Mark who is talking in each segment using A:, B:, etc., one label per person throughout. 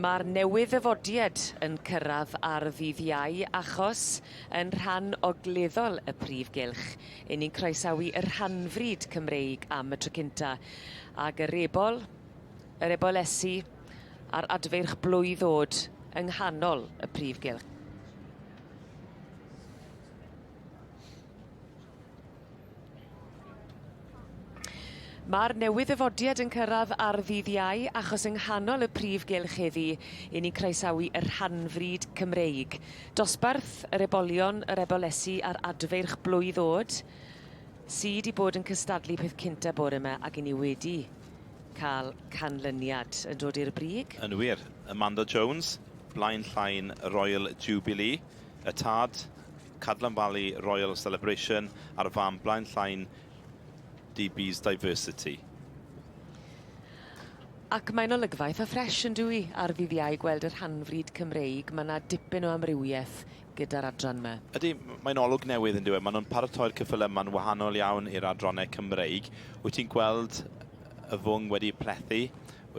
A: Mae'r newydd-ddyfodiad yn cyrraedd ar ddydd Iau achos yn rhan ogleddol y prif gylch, 'yn ni'n croesawu y rhanfrid Cymreig am y tro cynta, ag yr ebol, yr ebolesi a'r adfeirch blwydd ddod yng nghanol y prif gylch. Mae'r newydd-ddyfodiad yn cyrraedd ar ddydd Iau achos yng nghanol y prif gylch heddi, i ni'n croesawu y rhanfrid Cymreig. Dosbarth yr ebolion, yr ebolesi a'r adfeirch blwydd oed sy 'di bod yn cystadlu peth cynta bore 'ma ac i ni wedi cael canlyniad yn dod i'r brig.
B: Yn wir, Amanda Jones, Blaen Llain Royal Jubilee, y tad, Cadlan Valley Royal Celebration a'r fam Blaen Llain DB's Diversity.
A: Ac mae'n olygfa eitha ffresh yn dyw 'i ar ddydd Iau gweld y rhanfrid Cymreig, ma' 'na dipyn o amrywieth gyda'r adran 'ma.
B: Ydy, mae'n olwg newydd yn dyw e, maen nhw'n paratoi'r ceffylau yma'n wahanol iawn i'r adrannau Cymreig. Wyt ti'n gweld y fwng wedi plethu,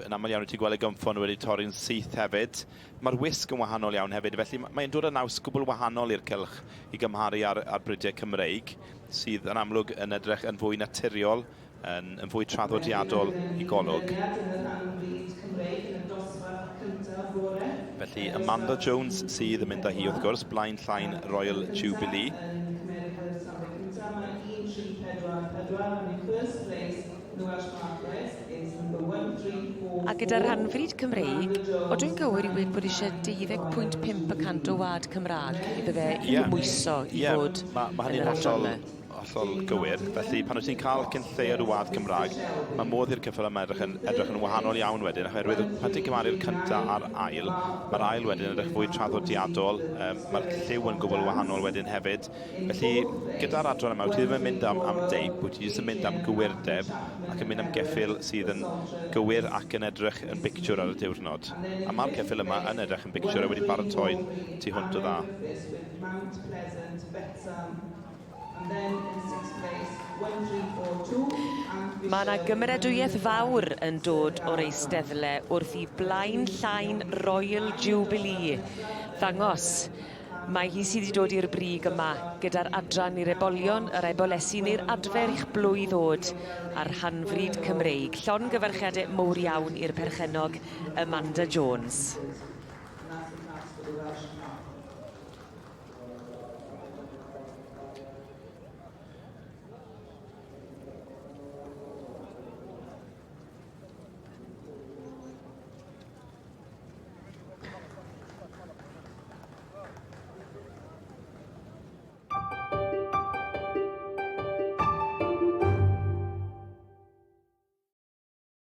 B: yn aml iawn wyt ti'n gweld y gynffon wedi torri'n syth hefyd. Mae'r wisg yn wahanol iawn hefyd, felly mae'n dod â naws gwbl wahanol i'r cylch i gymharu â'r, â'r bridiau Cymreig, sydd yn amlwg yn edrych yn fwy naturiol, yn, yn fwy traddodiadol i golwg. Felly Amanda Jones sydd yn mynd â hi wrth gwrs, Blaen Llain Royal Jubilee.
A: A gyda rhanfrid Cymreig, odw i'n gywir i weud bod eisiau 12.5 y cant o wlad Cymraeg iddo fe i
B: Ie.
A: gymwyso i
B: Ie,
A: fod
B: ma' ma'
A: yn
B: hynny'n
A: yr adran
B: hollol
A: 'ma?
B: hollol gywir. Felly pan wyt ti'n cael cyn lleied o wlad Cymraeg, mae modd i'r ceffylau yma edrych yn, edrych yn wahanol iawn wedyn, oherwydd pan ti'n cymharu'r cyntaf a'r ail, mae'r ail wedyn yn edrych fwy traddodiadol, um, mae'r lliw yn gwbl wahanol wedyn hefyd. Felly, gyda'r adran yma, wyt ti ddim yn mynd am, am deip, wyt ti jyst yn mynd am gywirdeb ac yn mynd am geffyl sydd yn gywir ac yn edrych yn bictiwr ar y diwrnod. A mae'r ceffyl yma yn edrych yn bictiwr a wedi baratoi'n tu hwnt o dda.
A: Mae 'na gymeradwyaeth fawr yn dod o'r eisteddle wrth i Blaen Llain Royal Jubilee ddangos Mae hi sydd wedi dod i'r brig yma gyda'r adran i'r ebolion, yr ebolesi neu'r adfer i'ch blwydd oed a'r rhanfrid Cymreig. Llongyfarchiadau mowr iawn i'r perchennog Amanda Jones.